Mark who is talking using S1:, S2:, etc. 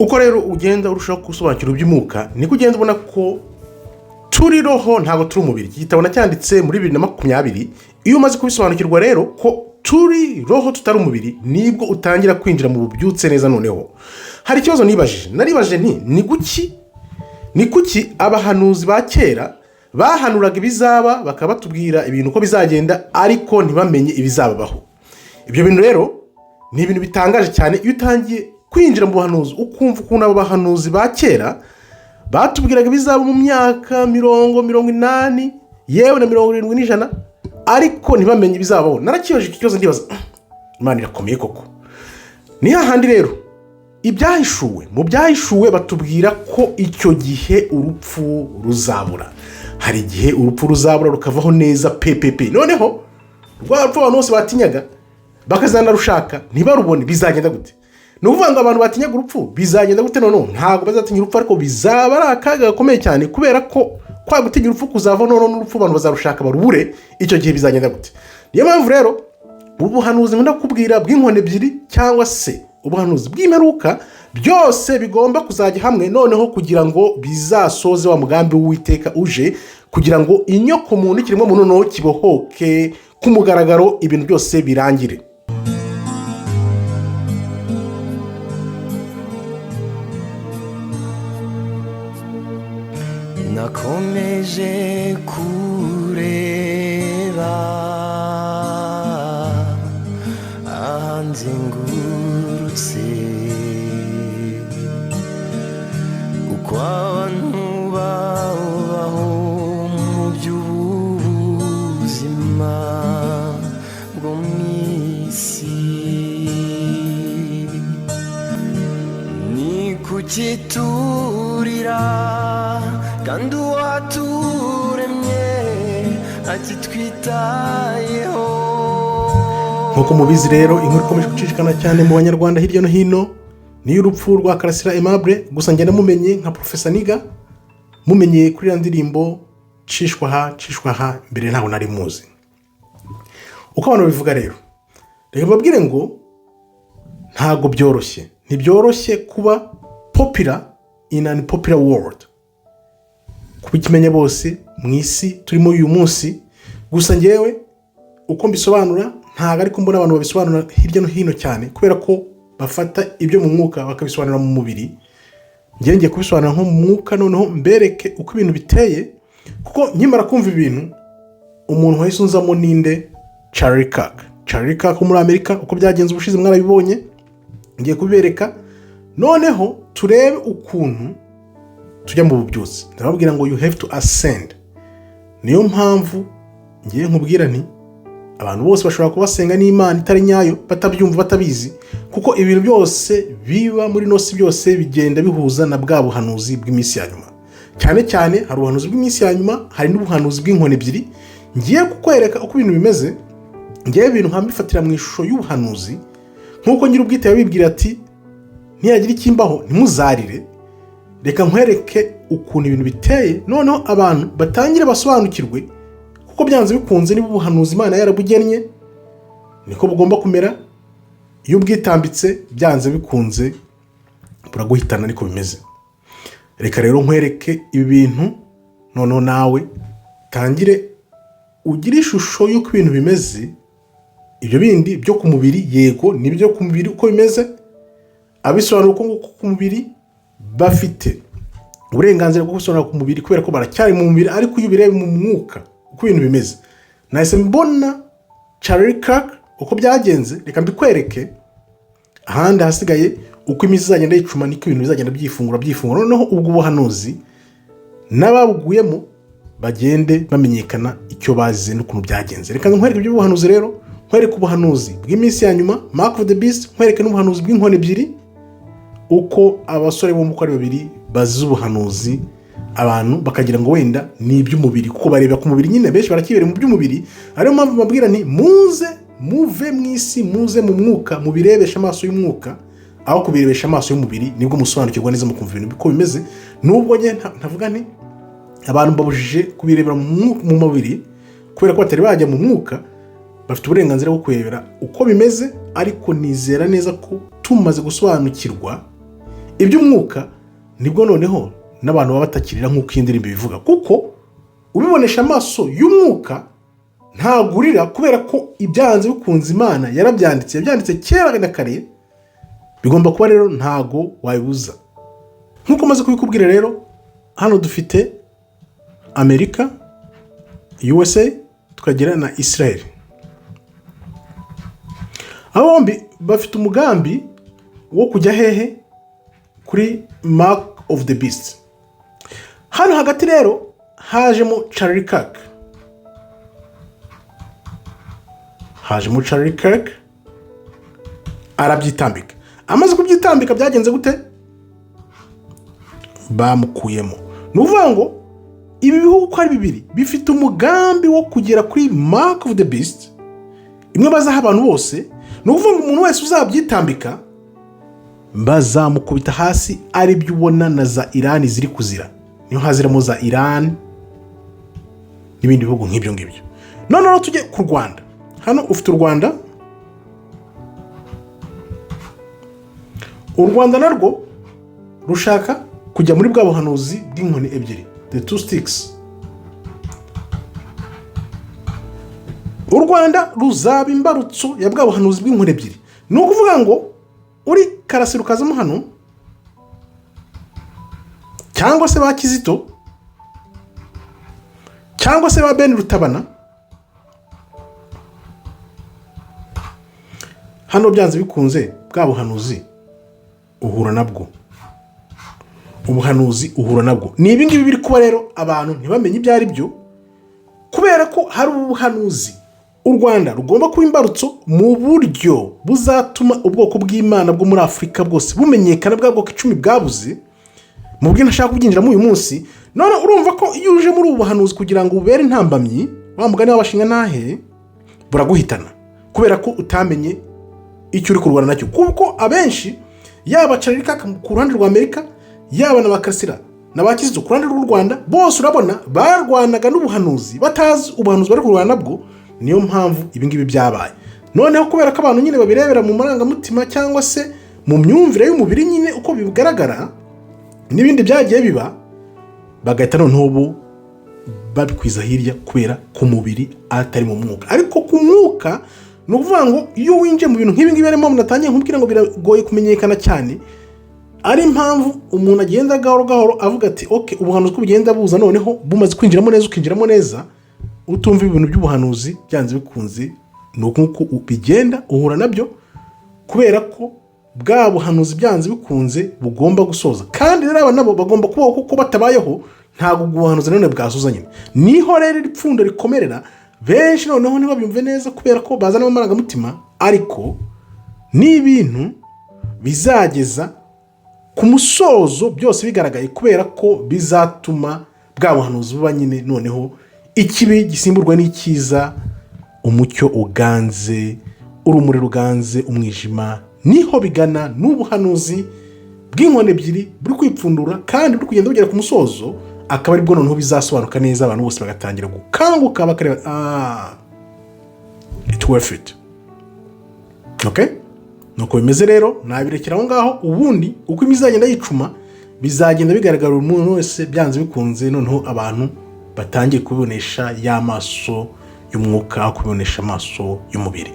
S1: Uko rero ugenda urushaho gusobanukirwa iby'umwuka, niko ugenda ubona ko turi roho, ntabwo turi umubiri. Iki gitabo nacyanditse muri 2020. Iyo umaze kubisobanukirwa rero ko turi roho tutari umubiri, nibwo utangira kwinjira mu bubyutse neza. Noneho hari ikibazo nibajije, naribajije nti: Ni kuki abahanuzi ba kera bahanuraga ibizaba, bakaba batubwira ibintu uko bizagenda, ariko ntibamenye ibizababaho?" Ibyo bintu rero ni ibintu bitangaje cyane iyo utangiye kwinjira mu buhanuzi, ukumva ukuntu abo bahanuzi ba kera batubwiraga ibizaba mu myaka 80, yewe na 70 n'ijana, ariko ntibamenye ibizabaho. Narakibajije iki kibazo, ndibaza: "Imana irakomeye koko." Ni hahandi rero ibyahishuwe, mu byahishuwe batubwira ko icyo gihe urupfu ruzabura. Hari igihe urupfu ruzabura, rukavaho neza pepepe. Noneho rwa rupfu abantu bose batinyaga, bakazanarushaka ntibarubone, bizagenda gute? Ni ukuvuga ngo abantu batinyaga urupfu, bizagenda gute noneho? Ntabwo bazatinya urupfu, ariko bizaba ari akaga gakomeye cyane, kubera ko kwa gutinya urupfu kuzava, noneho n'urupfu abantu bazarushaka barubure. Icyo gihe bizagenda gute? Niyo mpamvu rero ubuhanuzi nkunda kukubwira bw'inkoni ebyiri, cyangwa se ubuhanuzi bw'imperuka, byose bigomba kuzajya hamwe noneho kugira ngo bizasoze wa mugambi w'Uwiteka uje kugira ngo inyoko muntu, ikiremwa muntu, noneho kibohoke ku mugaragaro, ibintu byose birangire.
S2: Nakomeje kureba ahanzengurutse, uko abantu babaho mu by'ubuzima bwo mu isi. Ni kuki turira kandi uwaturemye akitwitayeho?
S1: Nk'uko mubizi rero, inkuru ikomeje gucicikana cyane mu Banyarwanda hirya no hino niyo urupfu rwa Karasira Aimable. Gusa ngenda mumenye nka Professor Nigga, mumenye kuri iriya ndirimbo "Cishwa aha, cishwa aha". Mbere ntabwo nari muzi. Uko abantu babivuga rero, reka mbabwire ngo ntabwo byoroshye, ntibyoroshye kuba popular in an unpopular world, kuba ikimenya bose mu isi turimo uyu munsi. Gusa ngewe uko mbisobanura ntabwo ariko mbona abantu babisobanura hirya no hino cyane, kubera ko bafata ibyo mu mwuka bakabisobanura mu mubiri. Ngewe ngiye kubisobanura nko mu mwuka, noneho mbereke uko ibintu biteye, kuko nkimara kumva ibintu, umuntu wahise unzamo ninde? Charlie Kirk. Charlie Kirk wo muri Amerika, uko byagenze ubushize mwarabibonye. Ngiye kubibereka, noneho turebe ukuntu tujya mu bubyutse. Ndababwira ngo you have to ascend. Niyo mpamvu ngiye nkubwira nti abantu bose bashobora kubasenga n'Imana itari nyayo batabyumva, batabizi, kuko ibintu byose biba muri ino si byose bigenda bihuza na bwa buhanuzi bw'iminsi ya nyuma. Cyane cyane hari ubuhanuzi bw'iminsi ya nyuma, hari n'ubuhanuzi bw'inkoni ebyiri. Ngiye kukwereka uko ibintu bimeze. Ngewe ibintu nkabifatira mu ishusho y'ubuhanuzi, nk'uko nyir'ubwite yabibwira ati: "Ntiyagira ikimbaho ntimuzarire." Reka nkwereke ukuntu ibintu biteye, noneho abantu batangire basobanukirwe, kuko byanze bikunze niba ubuhanuzi Imana yarabugennye niko bugomba kumera. Iyo ubwitambitse, byanze bikunze buraguhitana, niko bimeze. Reka rero nkwereke ibi bintu, noneho nawe tangire ugire ishusho y'uko ibintu bimeze. Ibyo bindi byo ku mubiri, yego, nibyo ku mubiri uko bimeze, abisobanura uko nguko ku mubiri bafite uburenganzira bwo gusobanura ku mubiri, kubera ko baracyari mu mubiri. Ariko iyo ubireba mu mwuka uko ibintu bimeze, nahise mbona Charlie Kirk uko byagenze. Reka mbikwereke. Ahandi hasigaye, uko iminsi izagenda yicuma niko ibintu bizagenda byifungura, byifungura, noneho ubwo buhanuzi n'ababuguyemo bagende bamenyekana icyo bazize n'ukuntu byagenze. Reka nkwereke ibyo buhanuzi rero, nkwereke ubuhanuzi bw'iminsi ya nyuma, Mark of the Beast, nkwereke n'ubuhanuzi bw'inkoni ebyiri, uko abasore bombi uko ari babiri bazize ubuhanuzi, abantu bakagira ngo wenda ni iby'umubiri, kuko bareba ku mubiri nyine. Benshi barakibera mu by'umubiri. Ariyo mpamvu babwira nti: "Muze muve mu isi, muze mu mwuka, mubirebeshe amaso y'umwuka aho kubirebesha amaso y'umubiri, nibwo musobanukirwa neza, mukumva ibintu uko bimeze." Nubwo njye ntavuga nti abantu mbabujije kubirebera mu mubiri, kubera ko batari bajya mu mwuka, bafite uburenganzira bwo kurebera uko bimeze. Ariko nizera neza ko tumaze gusobanukirwa Iby'umwuka nibwo noneho n'abantu baba batakirira nk'uko iyi ndirimbo ibivuga, kuko ubibonesha amaso y'umwuka ntagurira, kubera ko ibyanze bikunze Imana yarabyanditse, yabyanditse kera na kare, bigomba kuba rero ntago wabibuza. Nk'uko maze kubikubwira rero, hano dufite Amerika, USA, tukagira na Israel. Aba bombi bafite umugambi wo kujya hehe? Kuri Mark of the Beast. Hano hagati rero hajemo Charlie Kirk, hajemo Charlie Kirk arabyitambika. Amaze kubyitambika byagenze gute? Bamukuyemo. Ni ukuvuga ngo ibi bihugu uko ari bibiri bifite umugambi wo kugera kuri Mark of the Beast, imwe bazaha abantu bose. Ni ukuvuga ngo umuntu wese uzabyitambika bazamukubita hasi, ari byo ubona na za Irani ziri kuzira, niyo haziramo za Irani n'ibindi bihugu nk'ibyo ngibyo. Noneho tujye ku Rwanda. Hano ufite u Rwanda, u Rwanda narwo rushaka kujya muri bwa buhanuzi bw'inkoni ebyiri, the two sticks. U Rwanda ruzaba imbarutso ya bwa buhanuzi bw'inkoni ebyiri. Ni ukuvuga ngo uri Karasira ukazamo hano, cyangwa se ba Kizito, cyangwa se ba Ben Rutabana, hano byanze bikunze bwa buhanuzi uhura nabwo, ubuhanuzi uhura nabwo. Ni ibi ngibi biri kuba rero, abantu ntibamenye ibyo ari byo, kubera ko hari ubuhanuzi. U Rwanda rugomba kuba imbarutso mu buryo buzatuma ubwoko bw'Imana bwo muri Afurika bwose bumenyekana, bwa bwoko 10 bwabuze, mu buryo ntashaka kubyinjiramo uyu munsi. None urumva ko iyo uje muri ubu buhanuzi kugira ngo ubere intambamyi, wa mugani w'abashinga ntahe, buraguhitana, kubera ko utamenye icyo uri kurwana nacyo. Kuko abenshi, yaba Charlie Kirk ku ruhande rwa Amerika, yaba na ba Karasira na ba Kizito ku ruhande rw'u Rwanda, bose urabona barwanaga n'ubuhanuzi batazi ubuhanuzi bari kurwana nabwo. Niyo mpamvu ibi ngibi byabaye. Noneho kubera ko abantu nyine babirebera mu marangamutima cyangwa se mu myumvire y'umubiri nyine uko bigaragara n'ibindi byagiye biba, bagahita noneho bo babikwiza hirya, kubera ku mubiri atari mu mwuka. Ariko ku mwuka ni ukuvuga ngo iyo winjiye mu bintu nk'ibi ngibi, harimo natangiye nkubwira ngo biragoye kumenyekana cyane, ari impamvu umuntu agenda gahoro gahoro avuga ati ok, ubuhanuzi uko bugenda buza, noneho bumaze kwinjiramo neza, ukinjiramo neza utumva ibintu by'ubuhanuzi, byanze bikunze ni uku nguku bigenda uhura nabyo, kubera ko bwa buhanuzi byanze bikunze bugomba gusoza. Kandi rero aba nabo bagomba kubaho, kuko batabayeho ntabwo ubwo buhanuzi nanone bwasoza nyine. Niho rero iri pfundo rikomerera benshi, noneho ntibabyumve neza kubera ko bazanamo amarangamutima, ariko ni ibintu bizageza ku musozo byose bigaragaye, kubera ko bizatuma bwa buhanuzi buba nyine, noneho ikibi gisimburwa n'icyiza, umucyo uganze, urumuri ruganze umwijima. Niho bigana n'ubuhanuzi bw'inkoni ebyiri buri kwipfundura kandi buri kugenda bugera ku musozo, akaba aribwo noneho bizasobanuka neza, abantu bose bagatangira gukanguka bakareba, it's worth it. Okay? Nuko bimeze rero, nabirekera aho ngaho. Ubundi uko iminsi izagenda yicuma bizagenda bigaragara buri muntu wese byanze bikunze, noneho abantu batangiye kubibonesha y'amaso y'umwuka, aho kubibonesha amaso y'umubiri.